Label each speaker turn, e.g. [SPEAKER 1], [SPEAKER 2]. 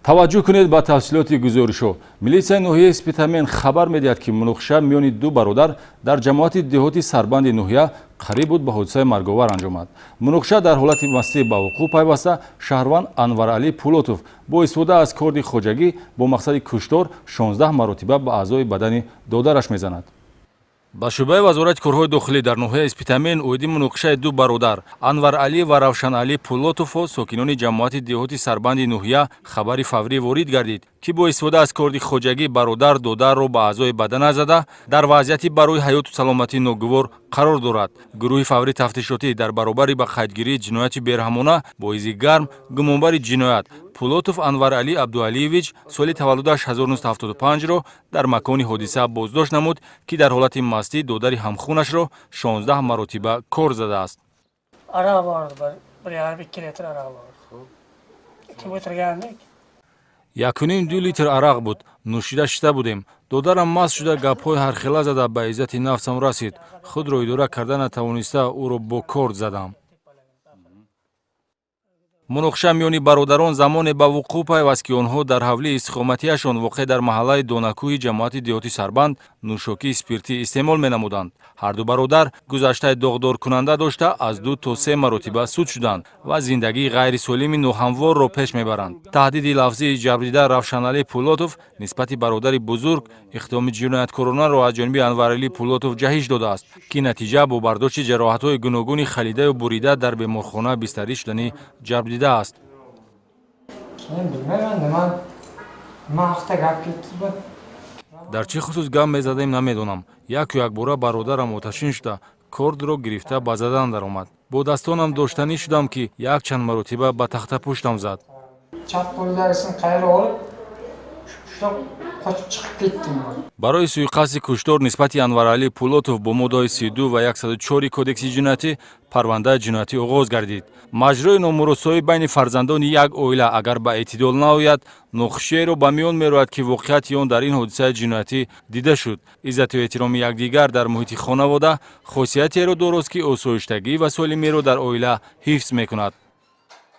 [SPEAKER 1] Таваҷҷӯҳ кунед ба тафсилоти гузоришҳо. Милитсияи ноҳияи Спитамен хабар медиҳад, ки муноқиша миёни ду бародар дар ҷамоати деҳоти Сарбанди ноҳия қариб буд ба ҳодисаи марговар анҷомад. Муноқиша дар ҳолати мастӣ ба вуқӯъ пайваста, шаҳрванд Анваралӣ Пулотов бо истифода аз корди хоҷагӣ бо мақсади куштор 16 маротиба ба аъзои бадани додараш мезанад. Ба шӯъбаи Вазорати корҳои дохилӣ дар ноҳияи Спитамен оиди муноқишаи ду бародар Анваралӣ ва Равшаналӣ Пулотовҳо, сокинони ҷамоати деҳоти Сарбанди ноҳия, хабари фаврӣ ворид гардид, ки бо истифода аз корди хоҷагӣ бародар додарро ба аъзои бадана зада, дар вазъияти барои ҳаёту саломатӣ ногувор қарор дорад. Гурӯҳи фаврӣ тафтишотӣ дар баробари ба қайдгирии ҷинояти бераҳмона бо изи гарм гумонбари ҷиноят Пулотов Анваралӣ Абдуалиевич, соли таваллудаш 1975-ро дар макони ҳодиса боздошт намуд, ки дар ҳолати мастӣ додари ҳамхунашро 16 маротиба кор задааст.
[SPEAKER 2] Aroq bor edi, 1,5-2 litr aroq bor. Ichib o'tirgandik.
[SPEAKER 1] 1,5-2 литр арақ буд, нӯшида шита будем. Додарам маст шуда, гапҳои ҳархела зада, ба иззати нафсам расид. Худро идора карда натавониста, ӯро бо корд задам. Муноқиша миёни бародарон замоне ба вуқӯъ пайваст, ки онҳо дар ҳавлии истиқоматиашон, воқеъ дар маҳаллаи Донакӯҳи ҷамоати деҳоти Сарбанд, нӯшокии спиртӣ истеъмол менамуданд. Ҳарду бародар гузаштаи доғдоркунанда дошта, аз ду то се маротиба суд шуданд ва зиндагии ғайрисолими ноҳамворро пеш мебаранд. Таҳдиди лафзии ҷабрдида Равшаналӣ Пулотов нисбати бародари бузург иқдоми ҷинояткоронаро аз ҷониби Анваралӣ Пулотов ҷаҳиш додааст, ки натиҷа бо бардошти ҷароҳатҳои гуногуни халидаю бурида дар беморхона бистарӣ шудани ҷабрдида аст.
[SPEAKER 3] Keyin bilmayman, nima haqida gap ketdi.
[SPEAKER 1] Дар чӣ хусус гап мезадем, намедонам. Яку якбора бародарам оташин шуда, кордро гирифта, ба задан даромад. Бо дастонам доштанӣ шудам, ки якчанд маротиба ба тахтапуштам зад.
[SPEAKER 3] Chap qo'lidagisini qayirib olib, ushlab, qochib chiqib ketdim.
[SPEAKER 1] Барои суиқасди куштор нисбати Анваралӣ Пулотов бо моддаҳои 32 ва 104 Кодекси ҷиноятӣ парвандаи ҷиноятӣ оғоз гардид. Маҷрои номуросоӣ байни фарзандони як оила агар ба эътидол наояд, нохушиеро ба миён мерояд, ки воқеияти он дар ин ҳодисаи ҷиноятӣ дида шуд. Иззату эҳтироми якдигар дар муҳити хонавода хосиятеро дорост, ки осоиштагӣ ва солимиро дар оила ҳифз мекунад.